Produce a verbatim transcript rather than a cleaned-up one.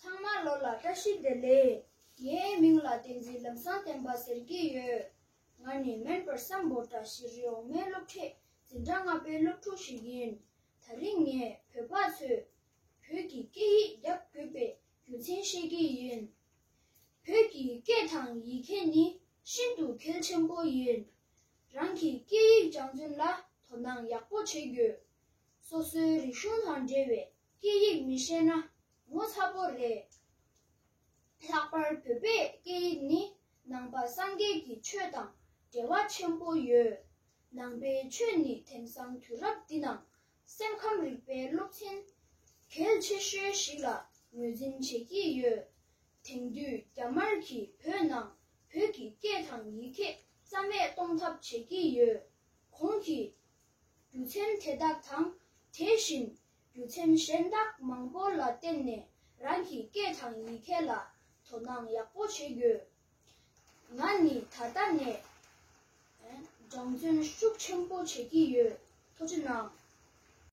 ཚང་མ་ལོ་ལ་བཀྲ་ཤིས་བདེ་ལེགས། ངའི་མིང་ལ་བསྟན་འཛིན་ལམ་བཟང་བསྟན་པ་ཟེར་གྱི་ཡོད། ང་ནི་མོན་བར་སམ་བོ་ཊ་ཤྲི་འོག་མའི་སློབ་གྲྭའི་འཛིན་གྲྭ་ལྔ་པའི་སློབ་ཕྲུག་ཞིག་ཡིན། དེ་རིང་ངས་བོད་པ་ཚོས་བོད་ཀྱི་སྐད་ཡིག་རྒྱག་དགོས་པའི་རྒྱུ་མཚན་བཤད་ཀྱི་ཡིན། བོད་ཀྱི་སྐད་དང་ཡི་གེ་ནི་ཤིན་ཏུ་གལ་ཆེན་པོ་ཡིན། རང་གི་སྐད་ཡིག་སྦྱང་བརྩོན་ལ་དོ་སྣང་ཡག་པོ་བྱེད་དགོས། སོ་སོའི་རིག་གཞུང་དང་འབྲེལ་བའི་སྐད་ཡིག་མི་ཤེས་ན་ངོ་ཚ་པོ་རེད། ལྷག་པར་བོད་པའི་སྐད་ཡིག་ནི་ནང་པ་སངས་རྒྱས་ཀྱི་ཆོས་དང་འབྲེལ་བ་ཆེན་པོ་ཡོད། ནང་པའི་ཆོས་ནི་དེང་སང་དུས་རབས་འདི་ནང་སེམས་ཁམས་རིག་པའི་སློབ་ཚན་གལ་ཆེ་ཤོས་ཤིག་ལ་ངོས་འཛིན་བྱེད་ཀྱི་ཡོད། དེང་དུས་རྒྱ་དམར་གྱིས་བོད་ནང་བོད་ཀྱི་སྐད་དང་ཡི་གེ་རྩ་མེད་གཏོང་ཐབས་བྱེད་ཀྱི་ཡོད། ཁོང་གིས་རྒྱུ་མཚན་དེ་དག་དང་དེ་བཞིན་རྒྱུ་མཚན་གཞན་དག་མང་པོ་ལ་བརྟེན་ནས་རང་གི་སྐད་དང་ཡི་གེ་ལ་དོ་སྣང་ཡག་པོ་བྱེད་དགོས། ང་ནི་ད་ལྟ་ནས་སྦྱང་བརྩོན་ཤུགས་ཆེན་པོ་བྱེད་ཀྱི་ཡོད། ཐུགས་རྗེ་གནང་།